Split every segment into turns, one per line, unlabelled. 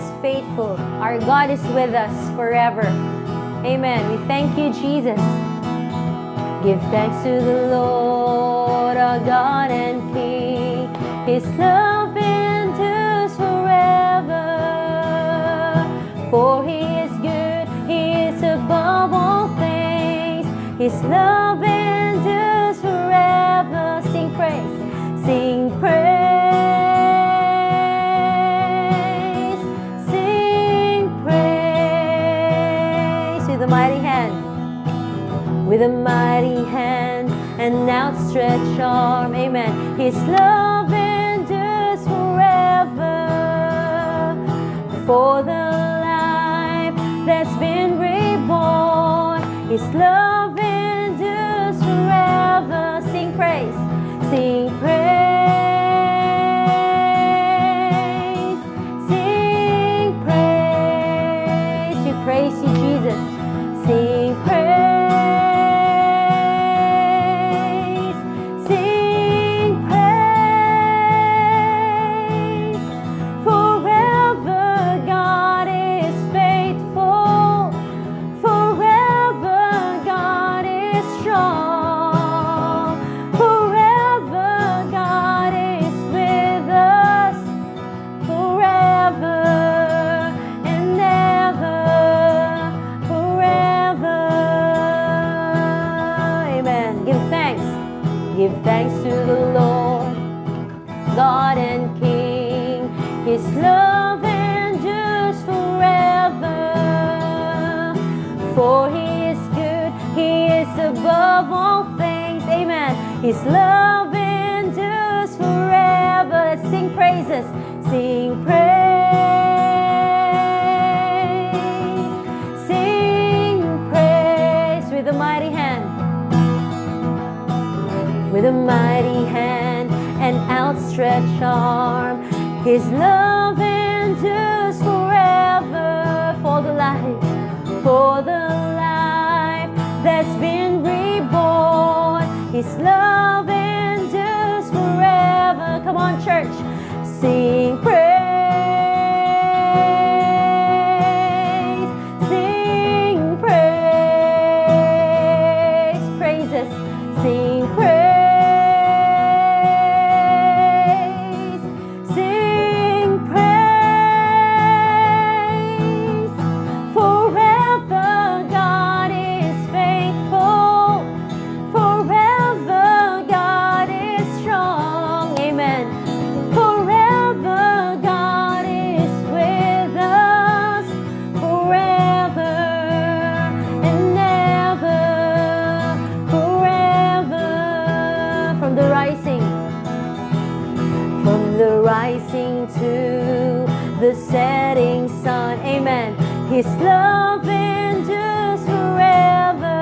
is faithful. Our God is with us forever. Amen. We thank you, Jesus. Give thanks to the Lord, our God and King. His love endures forever. For He is good, He is above all things. His love endures forever. Sing praise, sing praise, sing praise with a mighty hand, with a mighty hand and outstretched arm. Amen. His love endures forever. For the life that's been reborn, His love endures forever. Sing praise, sing praise, sing praise. We praise you, Jesus. Sing praise, sing praise. Forever God is faithful. Forever God is strong. Forever God is with us. Forever and ever. Forever. Amen. Give thanks. Give thanks to the Lord, God and King. His love endures forever. For He is good, He is above all things. Amen. His love endures forever. Let's sing praises. Sing praise. Sing praise with a mighty hand, with a mighty hand and outstretched arm. His love endures forever for the life that's been reborn. His love endures forever. Come on, church, sing praise, sing praise, praises, sing praise, sing praise. Forever God is faithful. Forever God is strong. Amen. Forever God is with us. Forever and ever. Forever. From the rising to the setting sun. Amen. His love endures forever.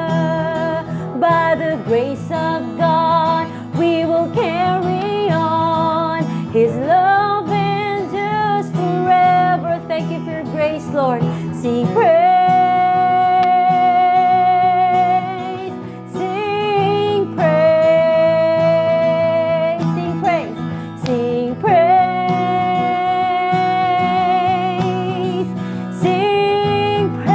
By the grace of God, we will carry on. His love endures forever. Thank you for your grace, Lord. Sing praise, sing praise, sing praise, sing praise, sing praise.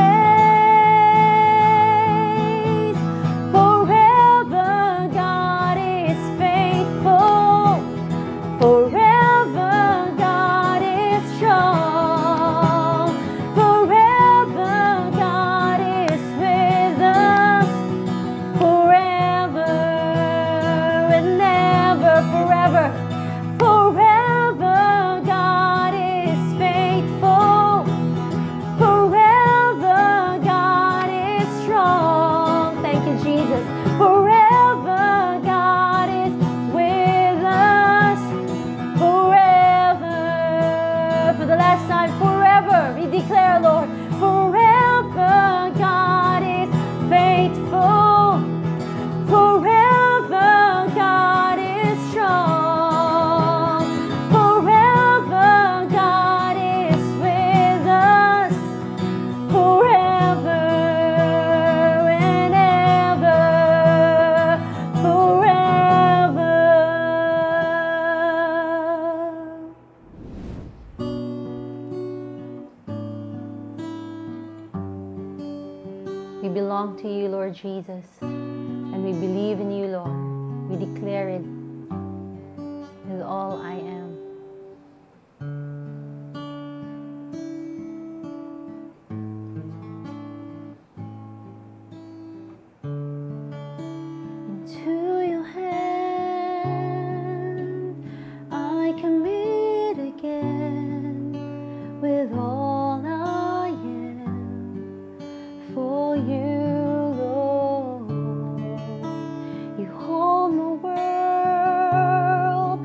Jesus. And we believe in you, Lord. We declare it with all I am. Into your hand I commit again with all I am for you, Lord. You hold the world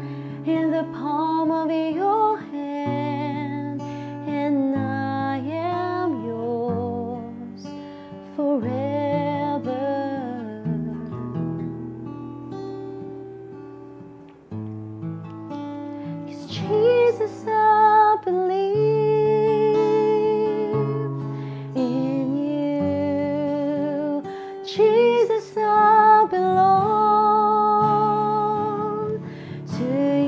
in the palm of your hand, and I am yours forever. 'Cause Jesus, I believe in you. Jesus, I belong to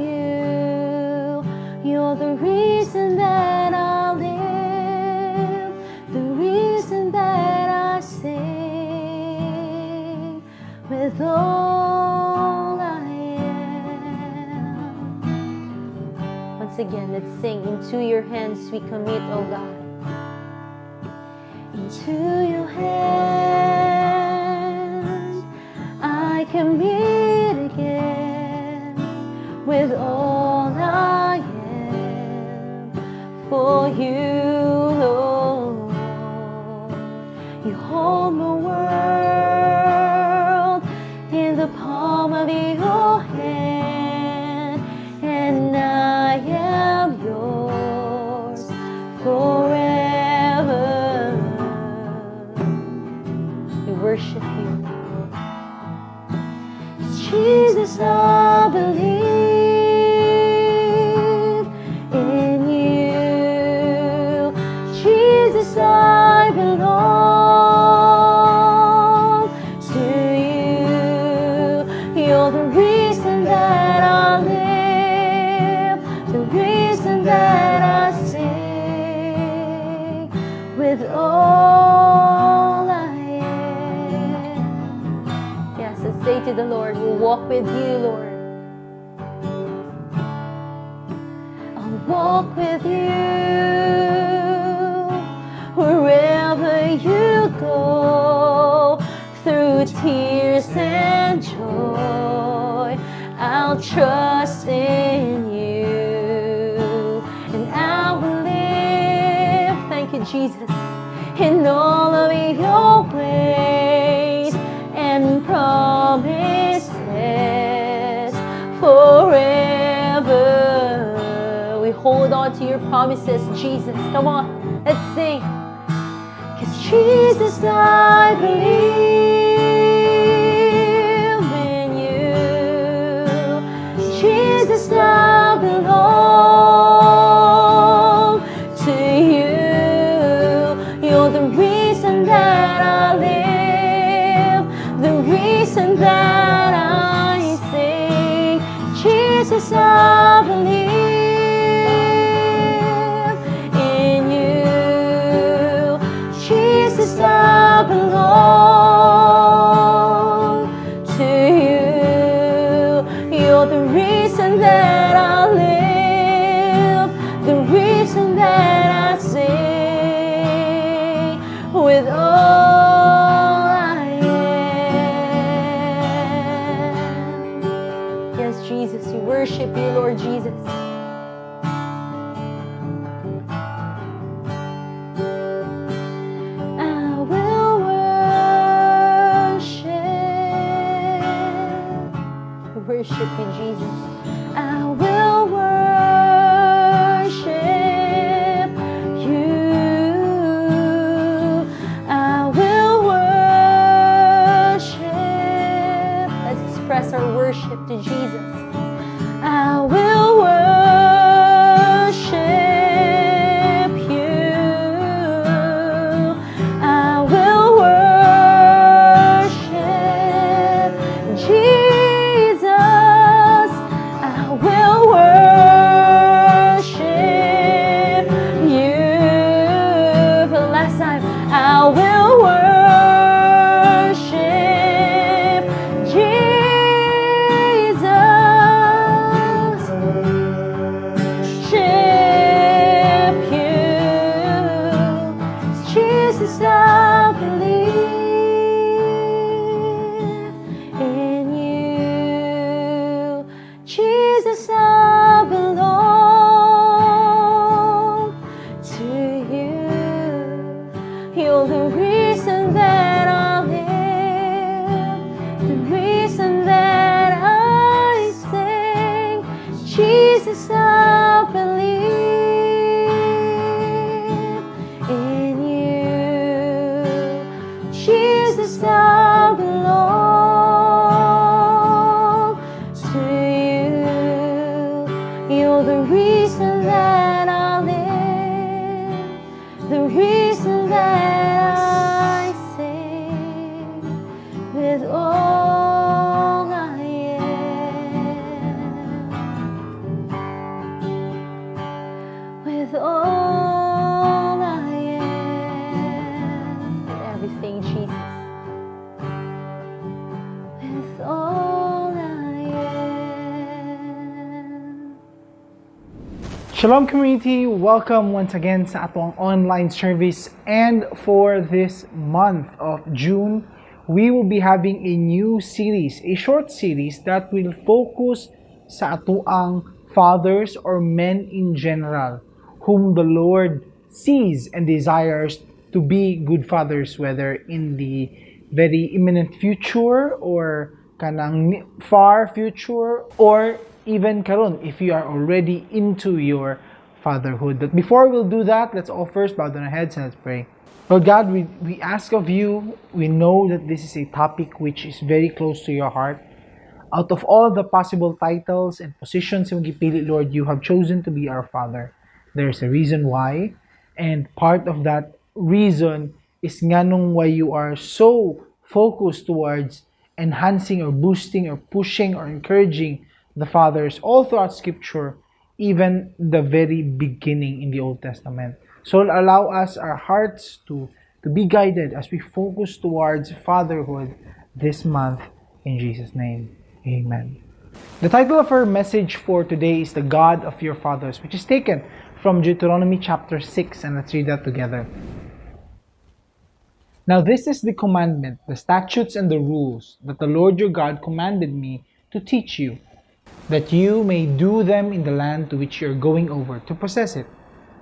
you. You're the reason that I live, the reason that I sing with all I am. Once again, let's sing, "Into your hands we commit, O God." Into your hands I commit again with all I am for you, Lord. You hold my world in the palm of your hand, and I am yours forever. We worship you. 'Cause Jesus, I believe in you. Jesus, I belong to you. You're the reason that I live, the reason that I sing with all I am. Yes, let's say to the Lord, we'll walk with you, Lord. I'll walk with you wherever you go, through tears and joy. I'll trust in you, and I will live. Thank you, Jesus, in all of your ways and promises forever. We hold on to your promises, Jesus. Come on, let's sing. 'Cause Jesus, I believe in you. Jesus, I belong to you. You're the reason that I live, the reason that I sing. Jesus, I believe in you. Jesus, I belong to you. You're the reason that I live, the reason that I sing with all I am. Yes, Jesus, we worship you, Lord Jesus. I will worship. Worship you, Jesus. I will worship you. I will worship. Let's express our worship to Jesus. I will worship you. I will worship Jesus. I will worship you. For the last time, I will worship With all I am. With all I am. With everything, Jesus. With all I am.
Shalom, community! Welcome once again sa atong online service, and for this month of June, we will be having a new series, a short series that will focus sa atoang fathers or men in general whom the Lord sees and desires to be good fathers, whether in the very imminent future or kanang far future or even karon if you are already into your fatherhood. But before we'll do that, let's all first bow down our heads and let's pray. Lord God, we ask of you, we know that this is a topic which is very close to your heart. Out of all the possible titles and positions yung gipili, Lord, you have chosen to be our Father. There's a reason why. And part of that reason is nganong why you are so focused towards enhancing or boosting or pushing or encouraging the fathers all throughout Scripture, even the very beginning in the Old Testament. So allow us, our hearts, to be guided as we focus towards fatherhood this month. In Jesus' name, amen. The title of our message for today is "The God of Your Fathers," which is taken from Deuteronomy chapter 6, and let's read that together. "Now this is the commandment, the statutes and the rules that the Lord your God commanded me to teach you, that you may do them in the land to which you are going over to possess it,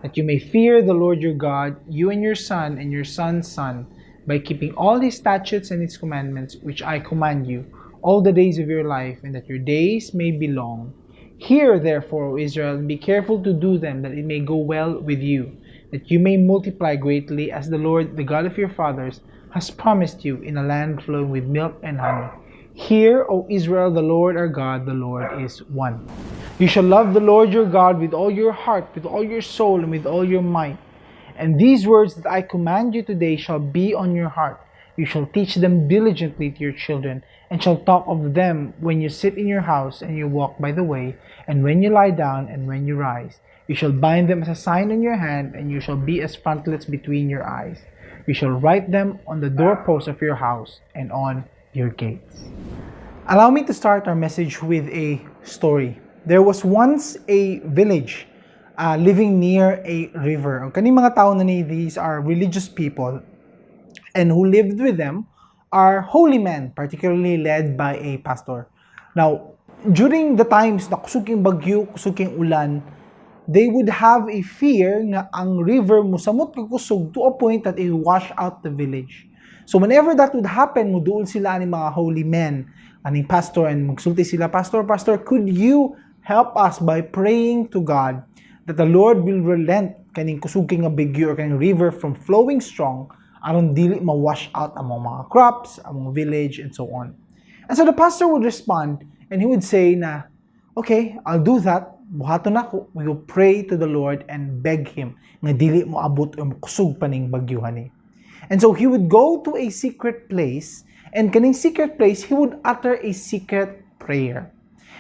that you may fear the Lord your God, you and your son and your son's son, by keeping all his statutes and his commandments which I command you, all the days of your life, and that your days may be long. Hear therefore, O Israel, and be careful to do them, that it may go well with you, that you may multiply greatly, as the Lord, the God of your fathers, has promised you, in a land flowing with milk and honey. Hear, O Israel, the Lord our God, the Lord is one. You shall love the Lord your God with all your heart, with all your soul, and with all your might. And these words that I command you today shall be on your heart. You shall teach them diligently to your children, and shall talk of them when you sit in your house and you walk by the way, and when you lie down and when you rise. You shall bind them as a sign on your hand, and you shall be as frontlets between your eyes. You shall write them on the doorposts of your house and on your gates." Allow me to start our message with a story. There was once a village living near a river. Ang kaning mga tao na ni, these are religious people, and who lived with them are holy men, particularly led by a pastor. Now, during the times na kusog king bagyo, kusog king ulan, they would have a fear nga ang river musamot kag kusog to a point that it wash out the village. So whenever that would happen, muduol sila ani mga holy men, aning pastor, and magsulti sila, "Pastor, Pastor, could you help us by praying to God that the Lord will relent kaning kusog kay nga bagyo or kaning river from flowing strong aron dili ma-wash out among mga crops, among village, and so on?" And so the pastor would respond and he would say na, "Okay, I'll do that. Buhaton nako. We will pray to the Lord and beg Him nga dili mo abot o kusog pa ning bagyuhan ni." And so he would go to a secret place, and kaning secret place, he would utter a secret prayer.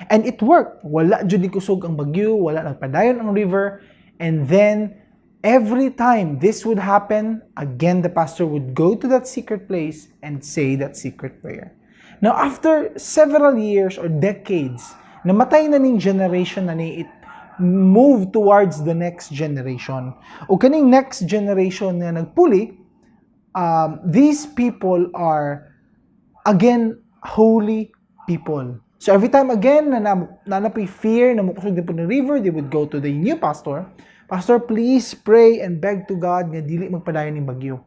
And it worked. Wala jud ni kusog ang bagyo, wala nagpadayon ang river. And then every time this would happen, again the pastor would go to that secret place and say that secret prayer. Now, after several years or decades, namatay na ning generation na ni, it moved towards the next generation. O kaning next generation nga nagpuli, these people are again holy people. So every time again na naa poy fear na mukusog din po ng river, they would go to the new pastor. "Pastor, please pray and beg to God nga dili magpadayon ng bagyo."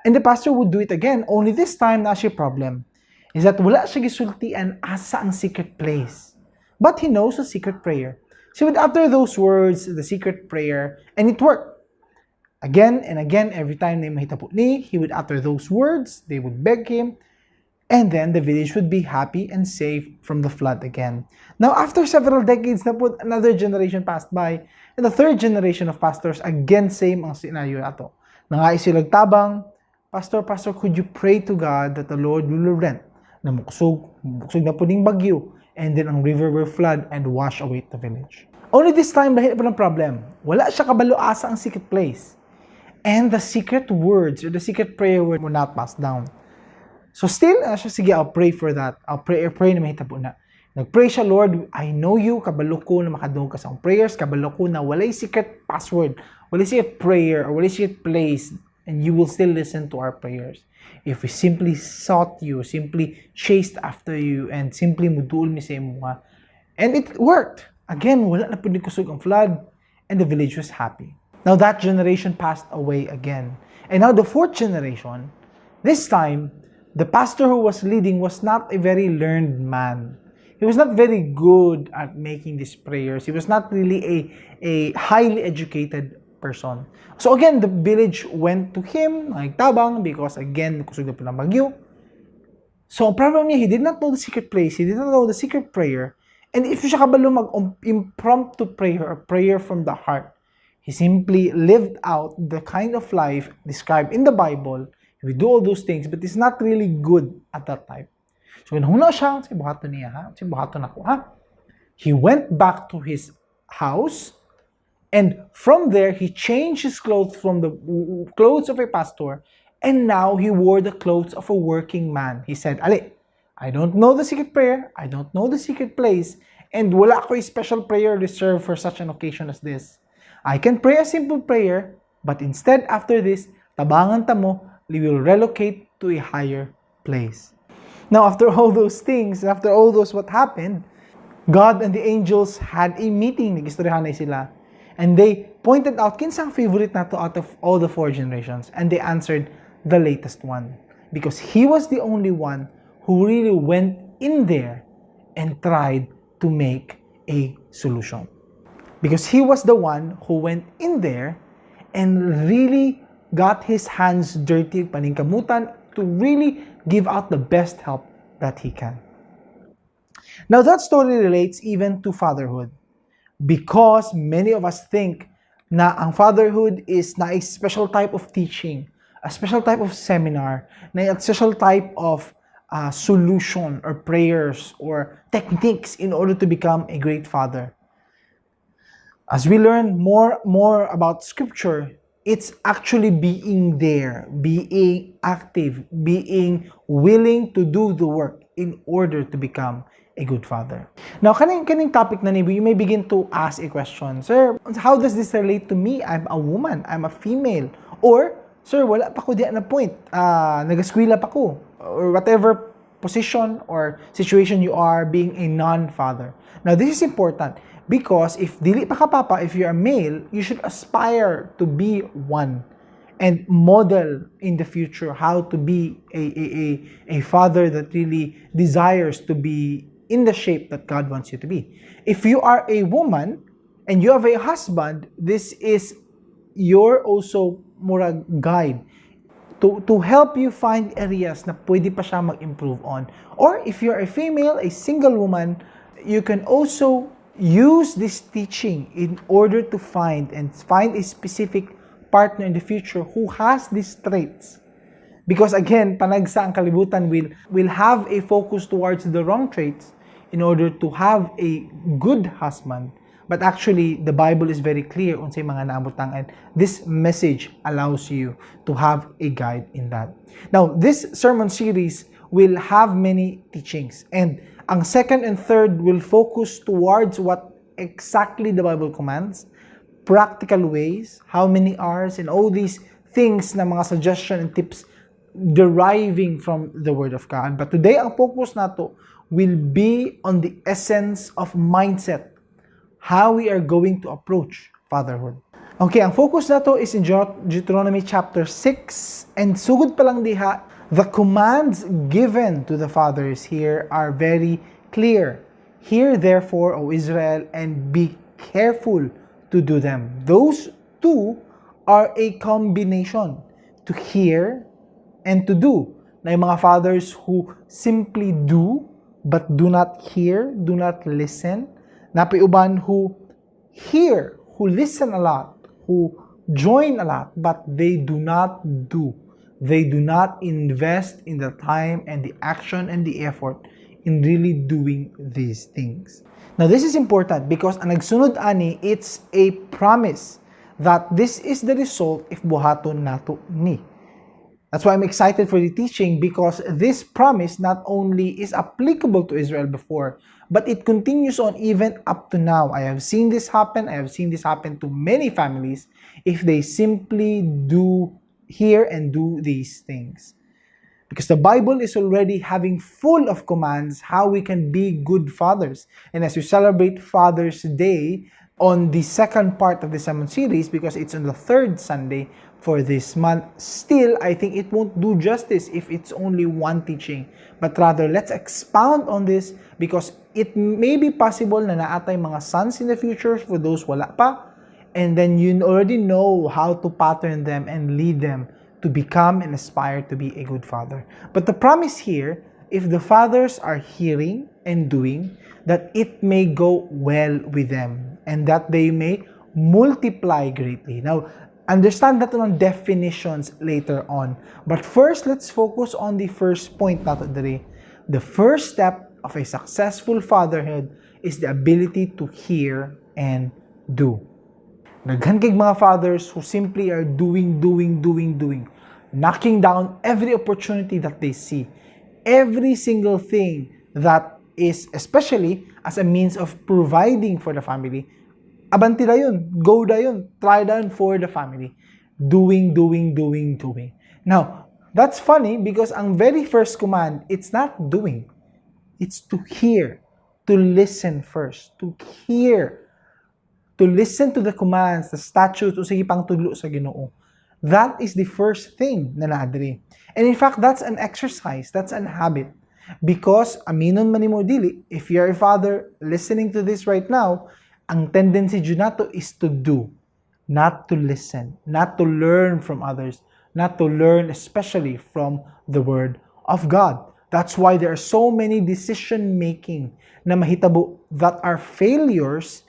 And the pastor would do it again, only this time naa siya problem. Is that wala siya gisultian asa ang secret place. But he knows the secret prayer. So he would utter those words, the secret prayer, and it worked. Again and again, every time na mahitabo ni, he would utter those words, they would beg him, and then the village would be happy and safe from the flood again. Now, after several decades na po, another generation passed by, and the third generation of pastors, again, same ang scenario ato. Nangayo silag tabang, "Pastor, Pastor, could you pray to God that the Lord will relent na mukusog, mukusog na pod ning bagyo, and then ang river will flood and wash away the village?" Only this time, lahi pa ang problem. Wala siya kabalo asa ang secret place. And the secret words or the secret prayer word were not passed down. So still, siya, "Sige, I'll pray for that. I'll pray, pray na mahitabo na." Nag-pray siya, "Lord, I know you, kabalo ko na makadungog ka sa akong prayers, kabalo ko na walay secret password, walay secret prayer, or walay secret place, and you will still listen to our prayers. If we simply sought you, simply chased after you, and simply muduol mi sa imo." And it worked. Again, wala na pud kusog ang flood, and the village was happy. Now that generation passed away again. And now the fourth generation, this time, the pastor who was leading was not a very learned man. He was not very good at making these prayers. He was not really a highly educated person. So again, the village went to him, nagtabang, because again, kusog na pod ang bagyo. So ang problem niya, he did not know the secret place, he did not know the secret prayer, and if siya kabalo mag impromptu prayer or prayer from the heart, he simply lived out the kind of life described in the Bible. He would do all those things, but he's not really good at that type. So, hunahuna siya, "Sige, buhaton niya, ha? Sige, buhaton nako, ha?" He went back to his house, and from there, he changed his clothes from the clothes of a pastor, and now he wore the clothes of a working man. He said, "Ali, I don't know the secret prayer, I don't know the secret place, and wala ko a special prayer reserved for such an occasion as this. I can pray a simple prayer, but instead, after this, tabangan ta mo, we will relocate to a higher place." Now, after all those things, after all those what happened, God and the angels had a meeting. Nag-istoryahan na sila. And they pointed out, "Kinsang favorite nato out of all the four generations?" And they answered, "The latest one." Because he was the only one who really went in there and tried to make a solution. Because he was the one who went in there and really got his hands dirty, paningkamutan, to really give out the best help that he can. Now, that story relates even to fatherhood because many of us think na ang fatherhood is na a special type of teaching, a special type of seminar, na a special type of solution or prayers or techniques in order to become a great father. As we learn more about Scripture, it's actually being there, being active, being willing to do the work in order to become a good father. Now, kaning topic na ni, you may begin to ask a question. "Sir, how does this relate to me? I'm a woman. I'm a female." Or, "Sir, wala pa ko diya na point. Nagaskwela pa ko." Or whatever position or situation you are being a non-father. Now, this is important because if dili pa ka papa, if you're a male, you should aspire to be one and model in the future how to be a father that really desires to be in the shape that God wants you to be. If you are a woman and you have a husband, this is your also murag guide to help you find areas na pwede pa siya mag-improve on. Or if you're a female, a single woman, you can also use this teaching in order to find and find a specific partner in the future who has these traits. Because again, panagsa ang kalibutan will have a focus towards the wrong traits in order to have a good husband. But actually, the Bible is very clear unsay mga naabutang, and this message allows you to have a guide in that. Now, this sermon series will have many teachings, and ang second and third will focus towards what exactly the Bible commands, practical ways, how many hours, and all these things na mga suggestion and tips deriving from the Word of God. But today, ang focus nato will be on the essence of mindset, how we are going to approach fatherhood. Okay, ang focus nato is in Deuteronomy chapter 6, and sugod pa lang diha, the commands given to the fathers here are very clear. "Hear therefore, O Israel, and be careful to do them." Those two are a combination, to hear and to do. Na yung mga fathers who simply do but do not hear, do not listen. Naa pay uban who hear, who listen a lot, who join a lot, but they do not do. They do not invest in the time and the action and the effort in really doing these things. Now, this is important because ang nagsunod ani, it's a promise that this is the result if buhaton nato ni. That's why I'm excited for the teaching, because this promise not only is applicable to Israel before, but it continues on even up to now. I have seen this happen. I have seen this happen to many families if they simply do hear and do these things. Because the Bible is already having full of commands how we can be good fathers. And as we celebrate Father's Day on the second part of the sermon series, because it's on the third Sunday for this month, still, I think it won't do justice if it's only one teaching. But rather, let's expound on this because it may be possible na naa tay mga sons in the future, for those wala pa, and then you already know how to pattern them and lead them to become and aspire to be a good father. But the promise here, if the fathers are hearing and doing, that it may go well with them and that they may multiply greatly. Now, understand nato ang definitions later on. But first, let's focus on the first point nato diri. The first step of a successful fatherhood is the ability to hear and do. Daghan kay mga fathers who simply are doing, doing, doing, doing, knocking down every opportunity that they see, every single thing that is, especially as a means of providing for the family. Abanti dayon, go dayon, try dayon for the family. Doing, doing, doing, doing. Now, that's funny because ang very first command, it's not doing. It's to hear, to listen first, to hear, to listen to the commands, the statutes, o sige pang tudlo sa Ginoo. That is the first thing na naa diri. And in fact, that's an exercise, that's an habit. Because, aminon man nimo dili, if you're a father listening to this right now, ang tendency jud nato is to do, not to listen, not to learn from others, not to learn especially from the Word of God. That's why there are so many decision making na mahitabo that are failures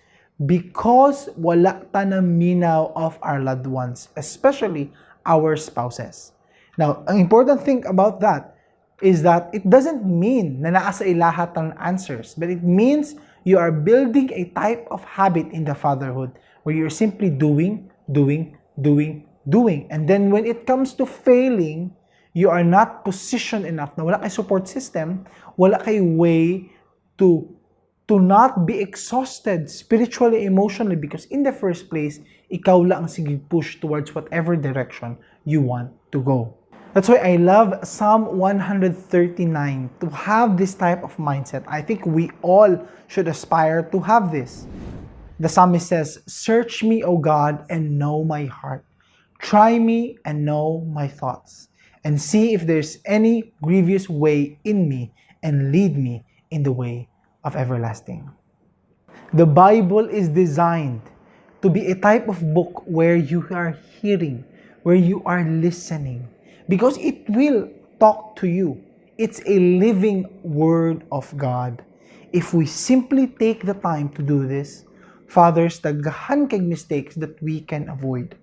because wala ta naminaw of our loved ones, especially our spouses. Now, ang important thing about that is that it doesn't mean na naa sa ilaha ang answers, but it means you are building a type of habit in the fatherhood where you're simply doing, doing, doing, doing. And then when it comes to failing, you are not positioned enough na wala kay support system, wala kay way to not be exhausted spiritually, emotionally, because in the first place, ikaw lang ang sige push towards whatever direction you want to go. That's why I love Psalm 139, to have this type of mindset. I think we all should aspire to have this. The psalmist says, "Search me, O God, and know my heart. Try me and know my thoughts, and see if there's any grievous way in me, and lead me in the way of everlasting." The Bible is designed to be a type of book where you are hearing, where you are listening, because it will talk to you. It's a living Word of God. If we simply take the time to do this, fathers, daghan kay mistakes that we can avoid.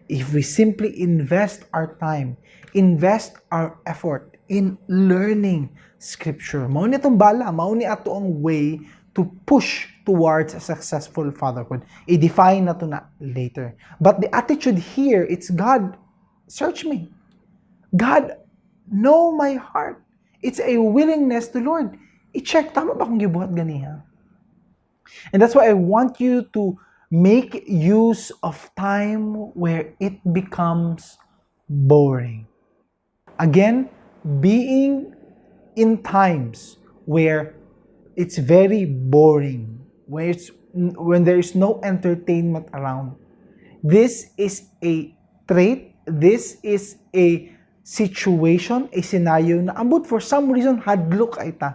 If we simply invest our time, invest our effort in learning Scripture. Mao ni atong bala, mao ni ato ang way to push towards a successful fatherhood. I-define nato na later. But the attitude here, it's, "God, search me. God, know my heart." It's a willingness to, "Lord, i-check, tama ba akong gibuhat ganiha?" And that's why I want you to make use of time where it becomes boring. Again, being in times where it's very boring, where it's when there is no entertainment around. This is a trait, this is a situation, a scenario na ambot for some reason hadlok kaayo ta.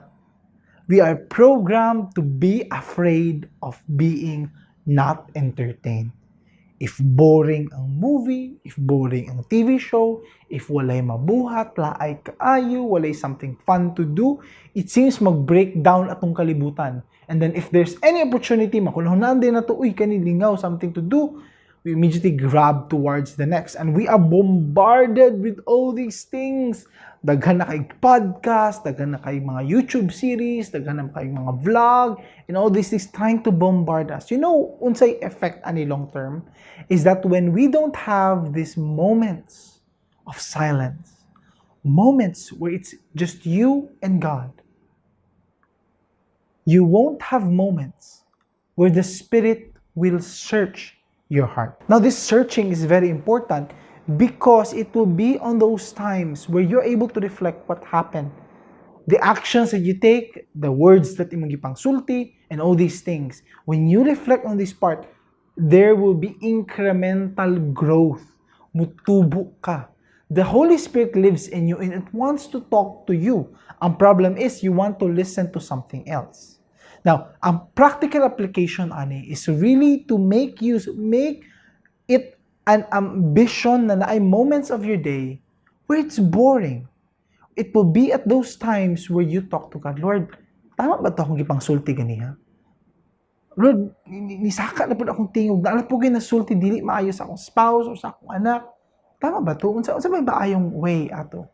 We are programmed to be afraid of being not entertained. If boring ang movie, if boring ang TV show, if walay mabuhat, laay kaayo, walay something fun to do, it seems mag-break down atong kalibutan. And then if there's any opportunity, makulhunan din nato, "Uy, kani lingaw, something to do." We immediately grab towards the next. And we are bombarded with all these things. Daghan na kay podcast, daghan na kay mga YouTube series, daghan na kay mga vlog, and all these things trying to bombard us. You know, unsay effect ani long term is that when we don't have these moments of silence, moments where it's just you and God, you won't have moments where the Spirit will search your heart. Now, this searching is very important because it will be on those times where you're able to reflect what happened. The actions that you take, the words that imong gipangsulti, and all these things. When you reflect on this part, there will be incremental growth. Mutubo ka. The Holy Spirit lives in you and it wants to talk to you. Ang problem is you want to listen to something else. Now, ang practical application ani is really to make it an ambition na naay moments of your day where it's boring. It will be at those times where you talk to God, "Lord, tama ba to akong gipangsulti ganiha? Lord, nisaka na pud akong tingog, naa po nasulti dili maayo sa akong spouse or sa akong anak. Tama ba to? Unsa ba maayong way ato?"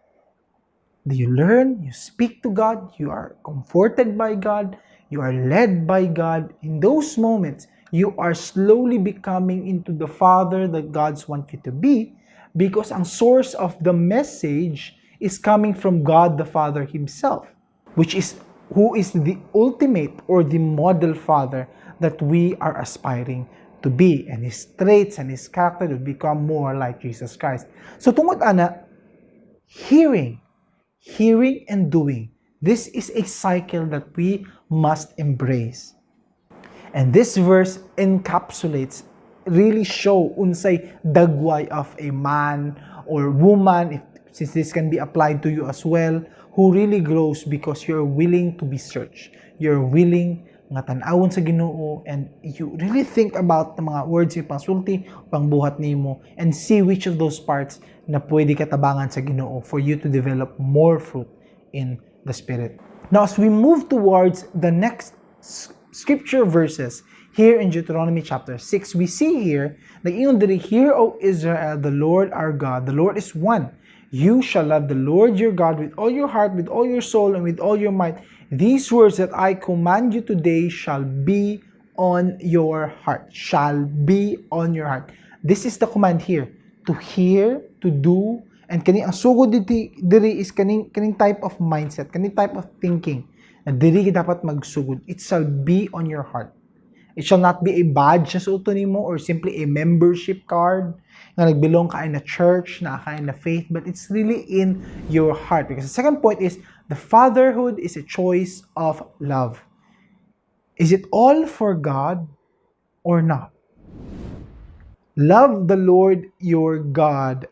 Do you learn? You speak to God, you are comforted by God, you are led by God. In those moments, you are slowly becoming into the father that God's want you to be because ang source of the message is coming from God the Father Himself, which is who is the ultimate or the model father that we are aspiring to be, and his traits and his character will become more like Jesus Christ. So tungod ana, hearing, hearing and doing. This is a cycle that we must embrace. And this verse encapsulates, really show unsay dagway of a man or woman, if, since this can be applied to you as well, who really grows because you're willing to be searched. You're willing nga tan-awon sa Ginoo and you really think about the mga words yung pangsulti, pangbuhat nimo and see which of those parts na pwede katabangan sa Ginoo for you to develop more fruit in the Spirit. Now, as we move towards the next scripture verses here in Deuteronomy chapter 6, we see here, nag-ingon diri, "Hear, O Israel, the Lord our God, the Lord is one. You shall love the Lord your God with all your heart, with all your soul, and with all your might. These words that I command you today shall be on your heart." Shall be on your heart. This is the command here. To hear, to do, and kani ang sugod diri, diri is kaning type of mindset, kaning type of thinking. Na diri ka dapat magsugod. It shall be on your heart. It shall not be a badge na suoton nimo or simply a membership card nga nagbelong ka in a church, na ka in a faith, but it's really in your heart. Because the second point is the fatherhood is a choice of love. Is it all for God or not? Love the Lord your God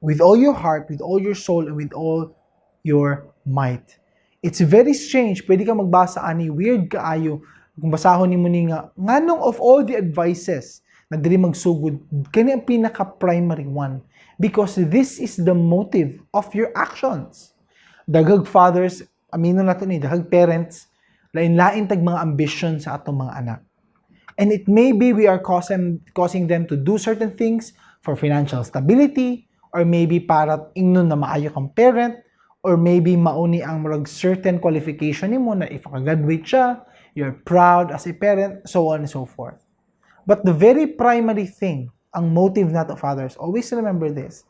with all your heart, with all your soul, and with all your might. It's very strange. Pwede ka magbasa ani, weird kaayo. Kung basahon nimo ni nga, nganong of all the advices na diri magsugod, kani ang pinaka-primary one. Because this is the motive of your actions. Daghag fathers, amino nato ni, daghag parents, lain-lain tag mga ambition sa atong mga anak. And it may be we are causing them to do certain things for financial stability, or maybe para ingnon na maayo kang parent, or maybe mauni ang murag certain qualification nimo na if makagraduate siya, you're proud as a parent, so on and so forth. But the very primary thing, ang motive nato fathers, always remember this,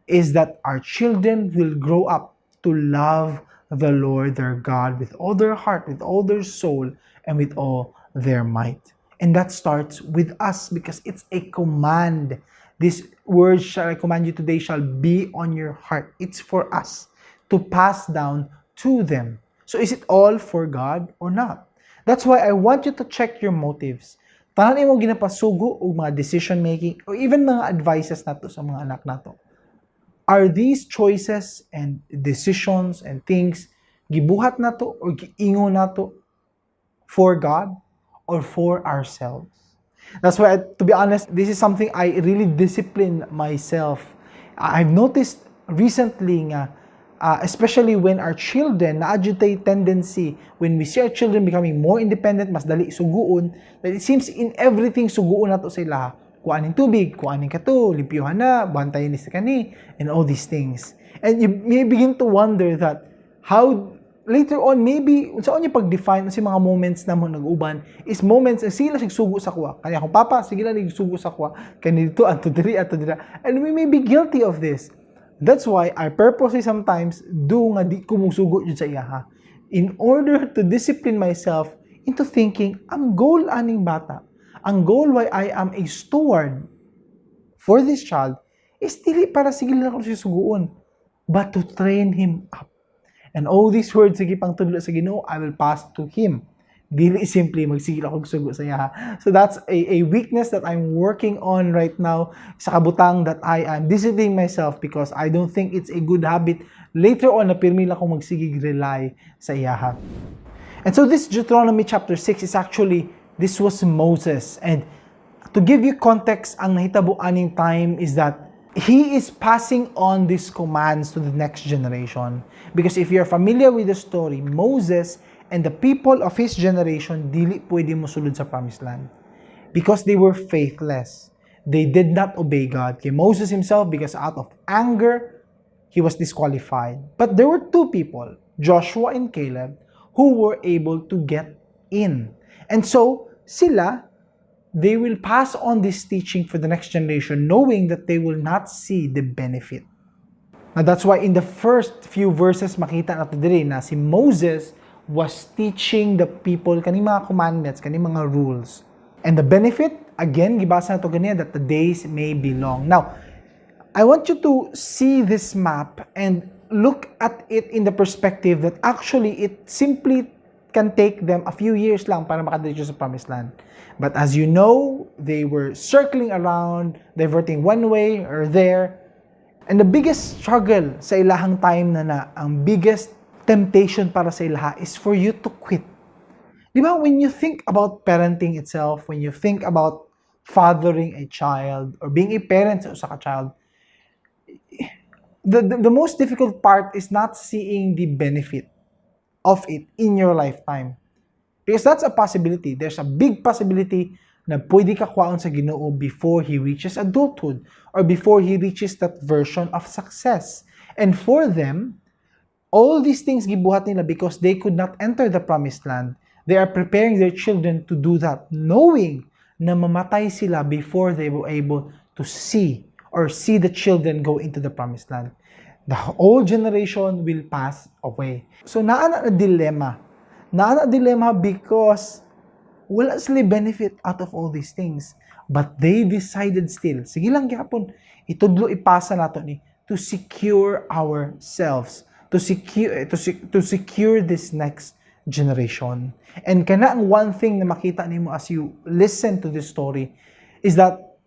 is that our children will grow up to love the Lord their God with all their heart, with all their soul, and with all their might. And that starts with us because it's a command. "This words shall I command you today shall be on your heart." It's for us to pass down to them. So is it all for God or not? That's why I want you to check your motives. Tanan imo ginapasugo og mga decision making or even mga advices nato sa mga anak nato. Are these choices and decisions and things gibuhat nato or giingon nato for God or for ourselves? That's why, to be honest, this is something I really discipline myself. I've noticed recently nga, especially when our children, naa tay tendency, when we see our children becoming more independent, mas dali suguon, that it seems in everything suguon nato sila. Kuha ning tubig, kuha ning kato, limpyuhan na, bantayan ni sa kani, and all these things. And you may begin to wonder that how later on maybe unsaon niya pag-define sa mga moments na mo nag-uban is moments na sila sigsugo sa kuha. Kaya akong papa, sige lang nagsugo sa kuha. Kani dito, ato diri, ato dira. And we may be guilty of this. That's why I purposely sometimes do nga di ko musugo jud sa iya ha. In order to discipline myself into thinking, ang goal aning bata, ang goal why I am a steward for this child is dili para sige lang ako siya suguon, but to train him up. And all these words sige pang tudlo sa Ginoo, I will pass to him. Dili simply magsigil ako sugo sa iya. So that's a weakness that I'm working on right now sa kabutang that I am disciplining myself because I don't think it's a good habit later on na pirmi lang akong magsigig rely sa iyaha. And so this Deuteronomy chapter 6 is actually, this was Moses. And to give you context, ang nahitabo aning time is that he is passing on these commands to the next generation. Because if you're familiar with the story, Moses and the people of his generation dili pwede mosulod sa promised land. Because they were faithless. They did not obey God. Kay Moses himself, because out of anger, he was disqualified. But there were two people, Joshua and Caleb, who were able to get in. And so, sila, they will pass on this teaching for the next generation, knowing that they will not see the benefit. Now, that's why in the first few verses, makita nato diri na si Moses was teaching the people kaning mga commandments, kaning mga rules. And the benefit, again, gibasa nato ganina, that the days may be long. Now, I want you to see this map and look at it in the perspective that actually it simply can take them a few years lang para makadiretso sa promised land. But as you know, they were circling around, diverting one way or there. And the biggest struggle sa ilahang time na na, ang biggest temptation para sa ilaha is for you to quit. Di ba, when you think about parenting itself, when you think about fathering a child or being a parent sa usa ka child, the most difficult part is not seeing the benefit of it in your lifetime. Because that's a possibility. There's a big possibility na pwede ka kwaon sa Ginoo before he reaches adulthood or before he reaches that version of success. And for them, all these things gibuhat nila because they could not enter the promised land. They are preparing their children to do that, knowing na mamatay sila before they were able to see or see the children go into the promised land. The whole generation will pass away. So naa na na dilemma. Naa na dilemma because wala sila benefit out of all these things. But they decided still, sige lang gyapon, itudlo ipasa nato ni to secure ourselves, to secure this next generation. And kana ang one thing na makita nimo as you listen to this story is that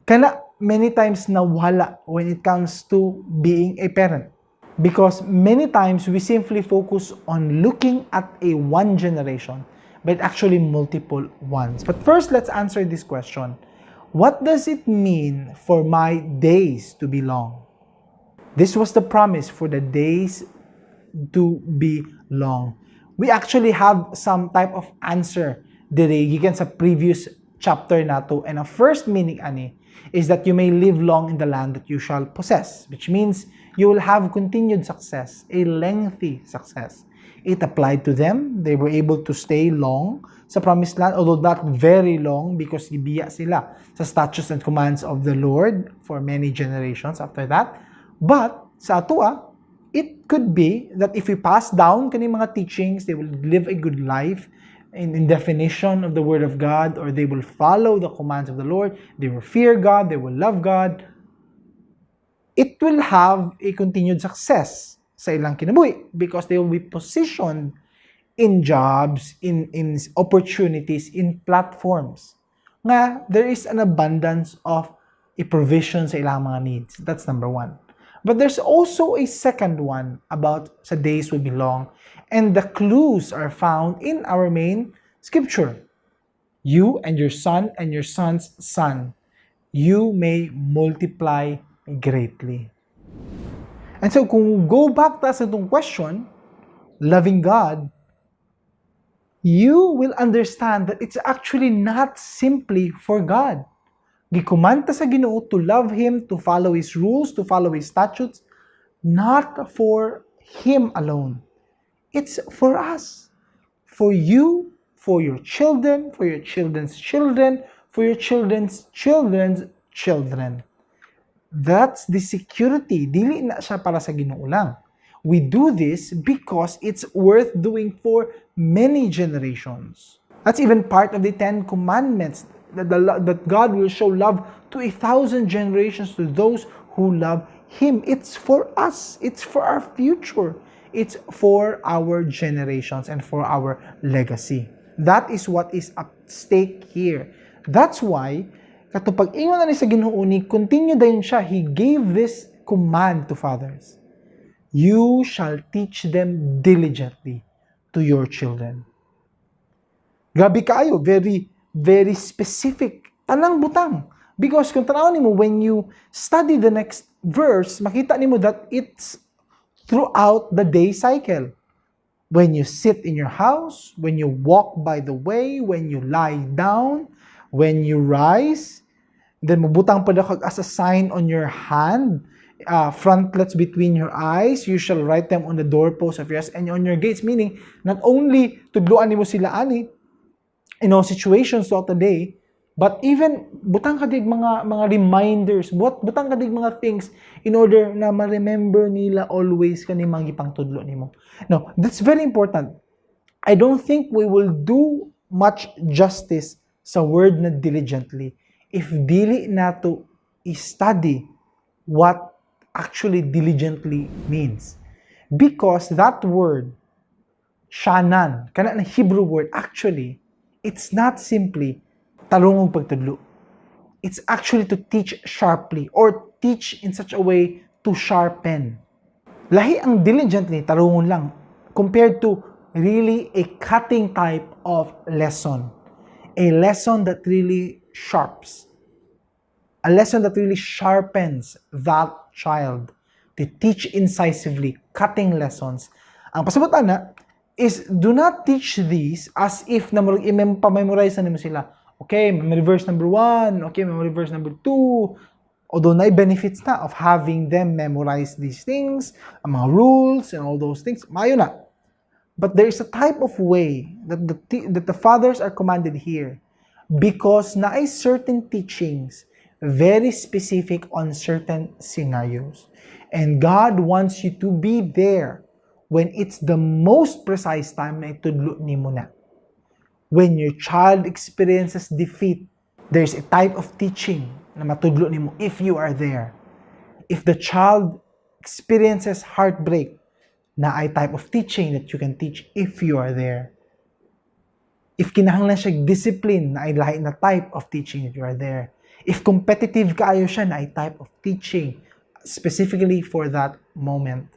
kana many times nawala when it comes to being a parent. Because many times we simply focus on looking at a one generation, but actually multiple ones. But first, let's answer this question. What does it mean for my days to be long? This was the promise for the days to be long. We actually have some type of answer diri gikan sa previous chapter nato, and ang first meaning ani is that you may live long in the land that you shall possess, which means you will have continued success, a lengthy success. It applied to them. They were able to stay long sa promised land, although not very long because gibiya sila sa statutes and commands of the Lord for many generations after that. But sa atua, it could be that if we pass down kani mga teachings, they will live a good life in definition of the Word of God, or they will follow the commands of the Lord, they will fear God, they will love God. It will have a continued success sa ilang kinabuhi because they will be positioned in jobs, in opportunities, in platforms nga there is an abundance of a provision sa ilang mga needs. That's number one. But there's also a second one about sa days will be long, and the clues are found in our main scripture. You and your son and your son's son, you may multiply greatly. And so kung go back ta sa itong question, loving God, you will understand that it's actually not simply for God. Gi-command ta sa Ginoo to love Him, to follow His rules, to follow His statutes, not for Him alone. It's for us. For you, for your children, for your children's children, for your children's children's children. That's the security. Dili na siya para sa Ginoo lang. We do this because it's worth doing for many generations. That's even part of the Ten Commandments, that God will show love to 1,000 generations to those who love Him. It's for us. It's for our future. It's for our generations and for our legacy. That is what is at stake here. That's why, kato pag-ingon na ni sa Ginoo ni, continue dayon siya. He gave this command to fathers. "You shall teach them diligently to your children." Grabe kaayo, very, very specific. Tanang butang. Because kung tanaw nimo, when you study the next verse, makita nimo that it's throughout the day cycle. When you sit in your house, when you walk by the way, when you lie down, when you rise, then mabutang pa daw kag as a sign on your hand, frontlets between your eyes, you shall write them on the doorposts of yours and on your gates. Meaning, not only tudluan nimo sila ani, in all situations throughout the day, but even butang ka dig mga reminders, butang ka dig mga things in order na ma-remember nila always kani mga gipangtudlo nimo. No, that's very important. I don't think we will do much justice sa word na "diligently" if dili nato i-study what actually "diligently" means. Because that word, "shanan," kana na Hebrew word, actually, it's not simply tarongong pagtudlo. It's actually to teach sharply or teach in such a way to sharpen. Lahi ang "diligently," tarungon lang, compared to really a cutting type of lesson. A lesson that really sharps. A lesson that really sharpens that child. To teach incisively, cutting lessons. Ang pasabot ana is do not teach these as if na murag i-memorize na nimo sila. Okay, memory verse number 1, okay, memory verse number 2. Although na benefits na of having them memorize these things, ang mga rules and all those things, maayo na. But there is a type of way that the fathers are commanded here because naay certain teachings very specific on certain scenarios. And God wants you to be there when it's the most precise time na itudlo nimo na. When your child experiences defeat, there's a type of teaching na matudlo nimo if you are there. If the child experiences heartbreak, naay type of teaching that you can teach if you are there. If kinahanglan siya discipline, naay lahi na type of teaching if you are there. If competitive kaayo siya, naay type of teaching specifically for that moment.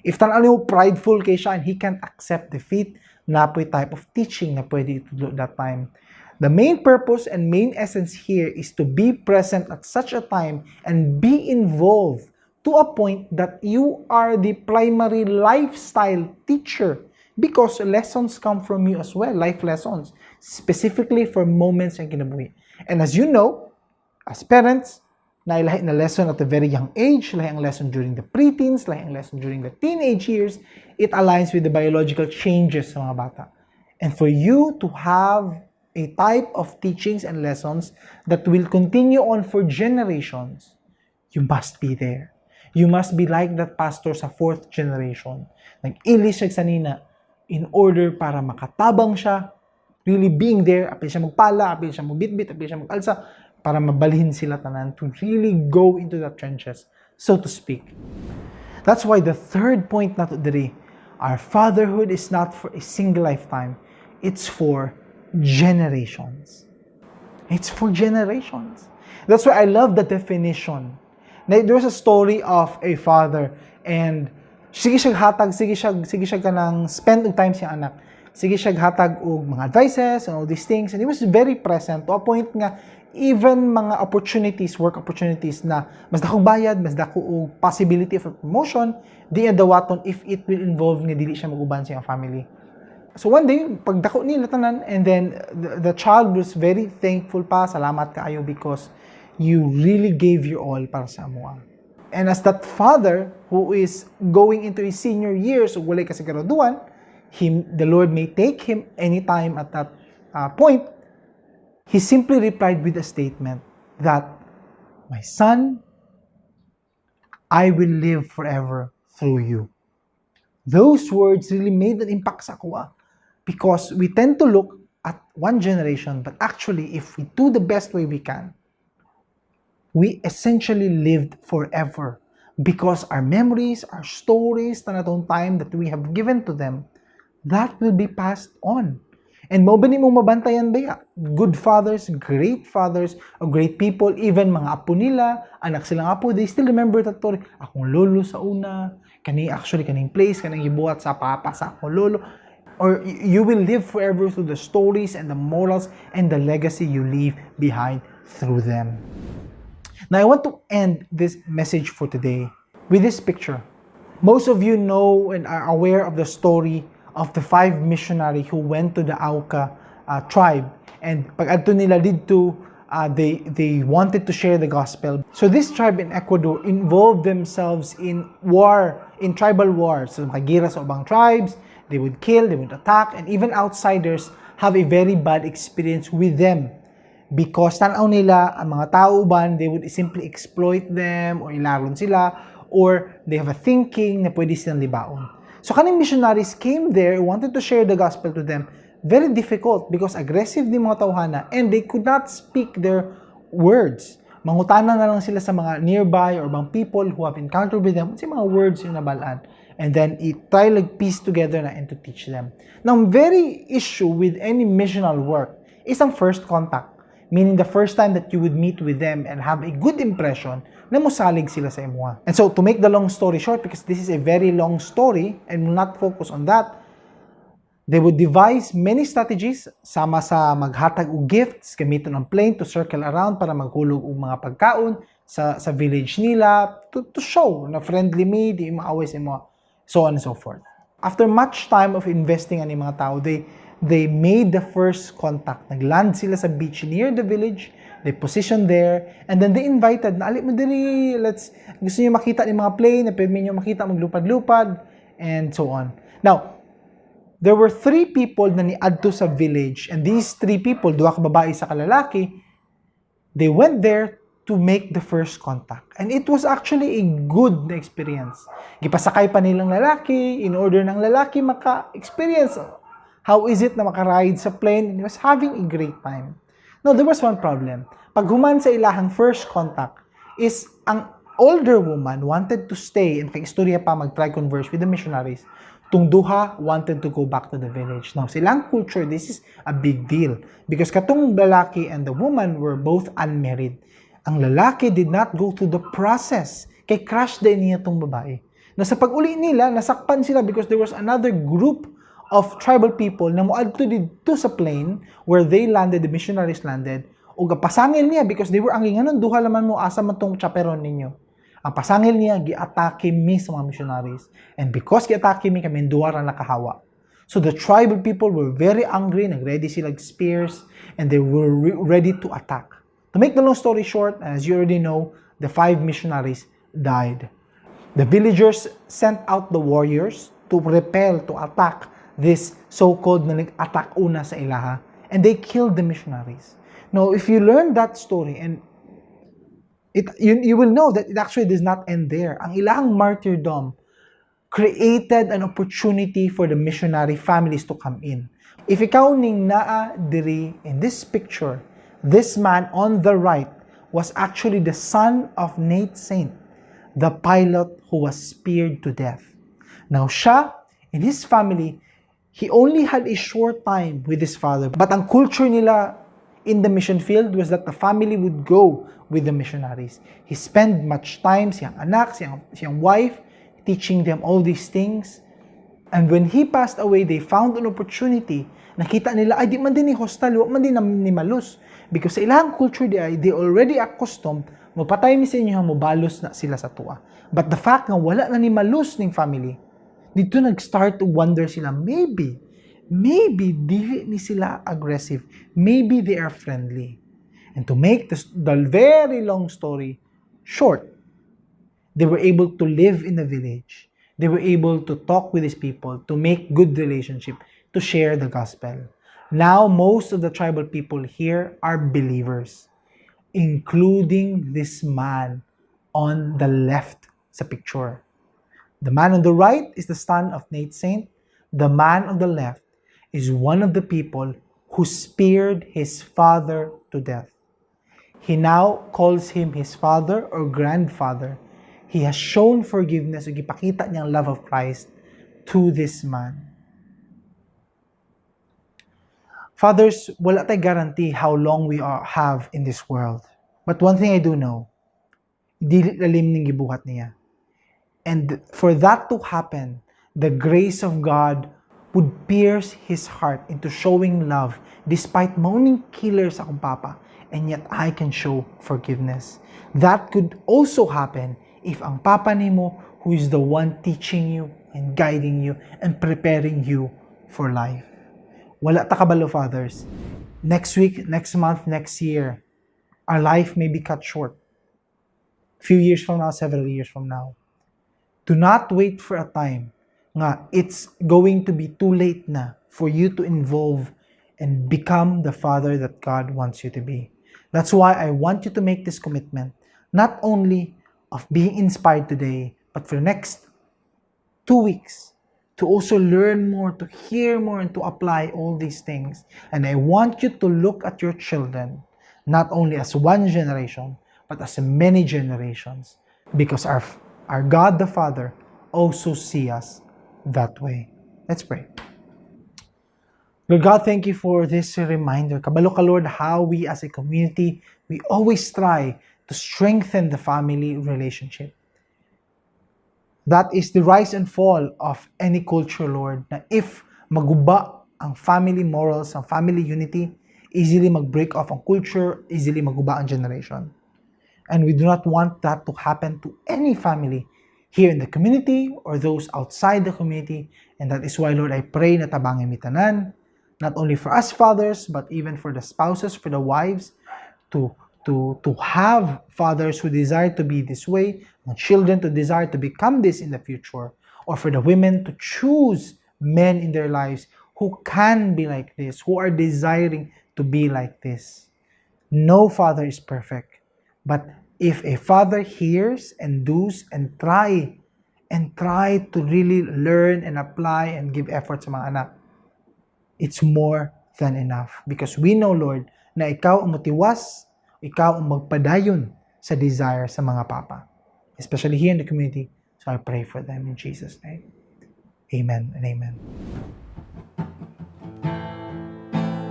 If tan mo prideful kay siya and he can't accept defeat, naa poy type of teaching na pwede itudlo that time. The main purpose and main essence here is to be present at such a time and be involved to a point that you are the primary lifestyle teacher, because lessons come from you as well, life lessons, specifically for moments in kinabuhi. And as you know, as parents, naay lahi na lesson at a very young age, lahi ang lesson during the preteens, lahi ang lesson during the teenage years. It aligns with the biological changes sa mga bata. And for you to have a type of teachings and lessons that will continue on for generations, you must be there. You must be like that pastor sa fourth generation. Nag-ilis siya sanina in order para makatabang siya, really being there, apil siya magpala, apil siya magbitbit, apil siya mag-alsa, para mabalhin sila tanan to really go into the trenches, so to speak. That's why the third point nato diri, our fatherhood is not for a single lifetime, it's for generations. It's for generations. That's why I love the definition. There's a story of a father and sige siya hatag, sige siya kanang spend og time sa anak. Sige siya hatag og mga advices and all these things, and he was very present to a point nga even mga opportunities, work opportunities na mas dakong bayad, mas dako og possibility of a promotion, di niya dawaton if it will involve nga dili siya mag-uban sa iyang family. So one day, pagdako nila tanan, and then the child was very thankful pa, salamat kaayo because You really gave your all para sa amoa." And as that father who is going into his senior years ug walay kasiguraduhan, the Lord may take him anytime at that point, he simply replied with a statement that, "My son, I will live forever through you." Those words really made an impact sa akoa because we tend to look at one generation, but actually, if we do the best way we can, we essentially lived forever because our memories, our stories, tanatong time that we have given to them, that will be passed on. And mao ba ni mong mabantayan baya? Good fathers, great fathers, or great people, even mga apo nila, anak silang apo, they still remember that story. "Akong lolo sa una, kani actually kaning place, kaning gibuhat sa papa sa akong lolo." Or you will live forever through the stories and the morals and the legacy you leave behind through them. Now, I want to end this message for today with this picture. Most of you know and are aware of the story of the five missionary who went to the Auca tribe. And pag adto nila didto, they wanted to share the gospel. So this tribe in Ecuador involved themselves in war, in tribal wars. So makagira sa ubang tribes, they would kill, they would attack, and even outsiders have a very bad experience with them because tanaw nila ang mga tao uban, they would simply exploit them or ilaron sila or they have a thinking na pwede silang libaon. So kaning missionaries came there, wanted to share the gospel to them. Very difficult because aggressive ni mga tawhana and they could not speak their words. Mangutana na lang sila sa mga nearby or mga people who have encountered with them, unsay mga words yung nabalaan. And then i-try like piece together na and to teach them. Now, very issue with any missional work is ang first contact. Meaning the first time that you would meet with them and have a good impression na musalig sila sa imuha. And so, to make the long story short, because this is a very long story and will not focus on that, they would devise many strategies sama sa maghatag og gifts, gamiton ang plane to circle around para maghulog og mga pagkaon sa village nila to show na friendly me, di maaway sa imo, so on and so forth. After much time of investing ani mga tao, they made the first contact. Nagland sila sa beach near the village. They positioned there and then they invited na, "Ali mo diri, let's gusto niyo makita ni mga plane, na pwede niyo makita maglupad-lupad," and so on. Now, there were three people na niadto sa village and these three people, duha ka babae sa kalalaki, they went there to make the first contact. And it was actually a good na experience. Gipasakay pa nilang lalaki in order ng lalaki maka-experience how is it na makaride sa plane, and he was having a great time. Now, there was one problem. Pag human sa ilahang first contact is ang older woman wanted to stay and kay istorya pa, mag-try converse with the missionaries. Tung duha wanted to go back to the village. Now, silang culture, this is a big deal because katong lalaki and the woman were both unmarried. Ang lalaki did not go through the process kay crush din niya tong babae. Na sa pag-uli nila, nasakpan sila because there was another group of tribal people na moadto didto sa plane where they landed, the missionaries landed, ug pasangil niya because they were ang inganon, "Duha laman mo, asa man tong chaperon ninyo?" Ang pasangil niya, giatake mi sa mga missionaries. And because giatake mi, kami duha ra nakahawa. So the tribal people were very angry, nagready sila og spears, and they were ready to attack. To make the long story short, as you already know, the five missionaries died. The villagers sent out the warriors to repel, to attack this so-called na nag-attack una sa ilaha. And they killed the missionaries. Now, if you learn that story, and you will know that it actually does not end there. Ang ilang martyrdom created an opportunity for the missionary families to come in. If ikaw ning naa diri in this picture, this man on the right was actually the son of Nate Saint, the pilot who was speared to death. Now siya and his family, he only had a short time with his father. But ang culture nila in the mission field was that the family would go with the missionaries. He spent much time, siyang anak, siyang wife, teaching them all these things. And when he passed away, they found an opportunity. Nakita nila, ay, di man din ni hostile, wa man din ni malus. Because sa ilang culture di ay, they already accustomed, mopatay mi sa inyo, mobalos na sila sa tuwa. But the fact nga wala na ni malus ning family, dito nag-start to wonder sila, maybe, maybe dili ni sila aggressive. Maybe they are friendly. And to make the very long story short, they were able to live in the village. They were able to talk with these people, to make good relationship, to share the gospel. Now, most of the tribal people here are believers, including this man on the left sa picture. The man on the right is the son of Nate Saint. The man on the left is one of the people who speared his father to death. He now calls him his father or grandfather. He has shown forgiveness ug gipakita niyang love of Christ to this man. Fathers, wala tay guarantee how long we have in this world. But one thing I do know, dili lalim ning gibuhat niya. And for that to happen, the grace of God would pierce his heart into showing love despite mao ning killer sa akong papa, and yet I can show forgiveness. That could also happen if ang papa nimo who is the one teaching you and guiding you and preparing you for life. Wala ta kabalo, fathers. Next week, next month, next year, our life may be cut short. Few years from now, several years from now. Do not wait for a time nga it's going to be too late na for you to involve and become the father that God wants you to be. That's why I want you to make this commitment, not only of being inspired today, but for the next 2 weeks, to also learn more, to hear more, and to apply all these things. And I want you to look at your children, not only as one generation, but as many generations, because our God the Father also see us that way. Let's pray. Lord God, thank you for this reminder. Kabalo ka, Lord, how we as a community, we always try to strengthen the family relationship. That is the rise and fall of any culture, Lord, na if maguba ang family morals, ang family unity, easily mag-break off ang culture, easily maguba ang generation. And we do not want that to happen to any family here in the community or those outside the community. And that is why, Lord, I pray na tabangin mi tanan, not only for us fathers, but even for the spouses, for the wives, to have fathers who desire to be this way, and children to desire to become this in the future, or for the women to choose men in their lives who can be like this, who are desiring to be like this. No father is perfect. But if a father hears and does and try to really learn and apply and give effort sa mga anak, it's more than enough. Because we know, Lord, na ikaw ang motiwas, ikaw ang magpadayon sa desire sa mga papa. Especially here in the community. So I pray for them in Jesus' name. Amen and amen.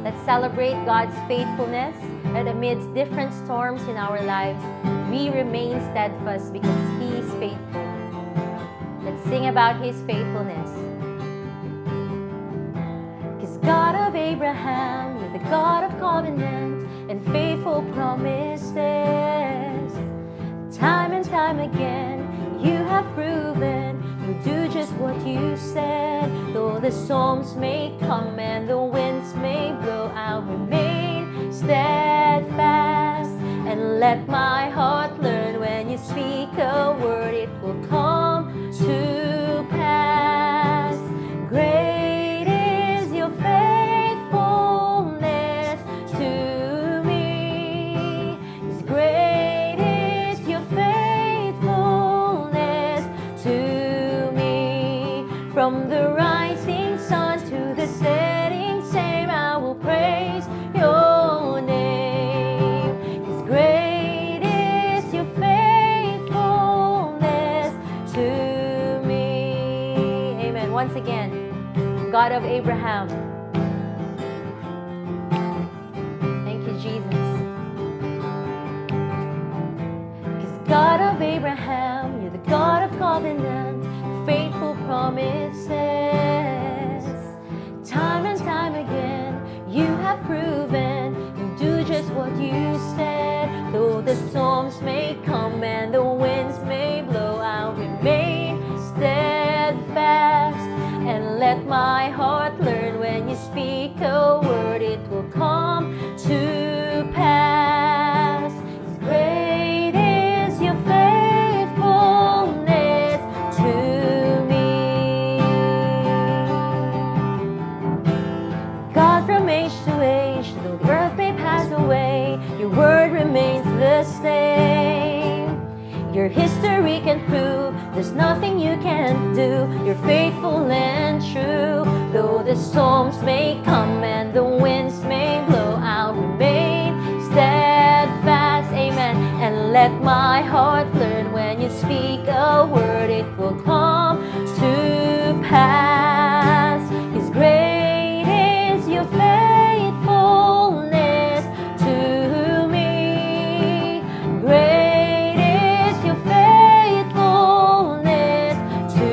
Let's celebrate God's faithfulness, and amidst different storms in our lives, we remain steadfast because He is faithful. Let's sing about His faithfulness. 'Cause God of Abraham, you're the God of covenant and faithful promises. Time and time again, you have proven you do just what you said. Though the storms may come and the winds may blow, I'll remain steadfast. And let my heart learn, when you speak a word, it will come to pass. Great is your faithfulness to me. Yes, great is your faithfulness to me. From the rising sun to the setting same, I will praise your name. 'Cause great is your faithfulness to me. Amen. Once again, God of Abraham. Thank you, Jesus. 'Cause God of Abraham, you're the God of covenant, faithful promises. Time and time again, you have proven you do just what you said. Though the storms may come and the winds may blow, I'll remain steadfast. And let my heart learn, when you speak a word, it will come to pass. Your history can prove there's nothing you can't do. You're faithful and true. Though the storms may come and the winds may blow, I'll remain steadfast. Amen. And let my heart learn, when you speak a word, it will come to pass. 'Cause great is your faithfulness to me. Great is your faithfulness to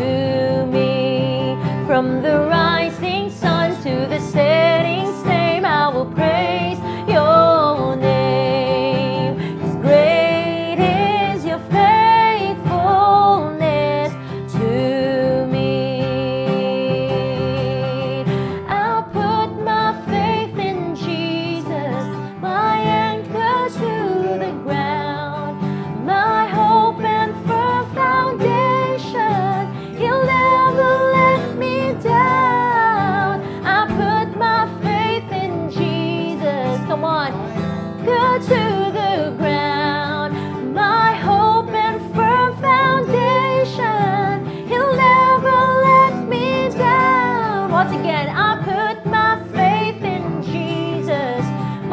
me. From the rising sun to the setting same, I will praise your name. 'Cause great is your faithfulness to me. I'll put my faith in Jesus, my anchor to the ground, my hope and firm foundation. He'll never let me down. I put my faith in Jesus. Come on, anchor to the ground, my hope and firm foundation. He'll never let me down. Once again, I put my faith in Jesus,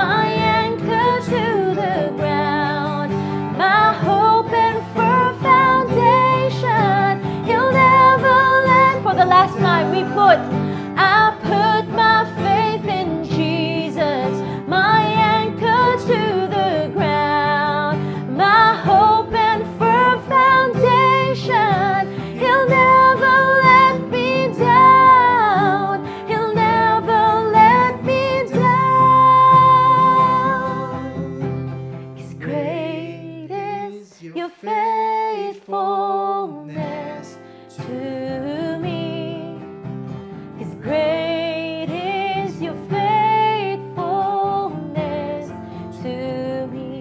my anchor to the ground, my hope and firm foundation. He'll never let. For the last time, I put my faith in Jesus, my anchor to the ground, my hope and firm foundation. He'll never let me down. He'll never let me down. 'Cause great is your faithfulness to me. 'Cause great is your faithfulness to me.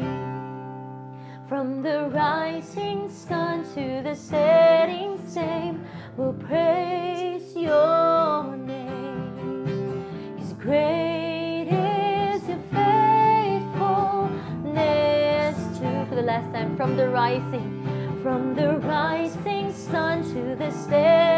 From the rising sun to the setting same, we'll praise your name. 'Cause great is your faithfulness to, for the last time, from the rising sun to the setting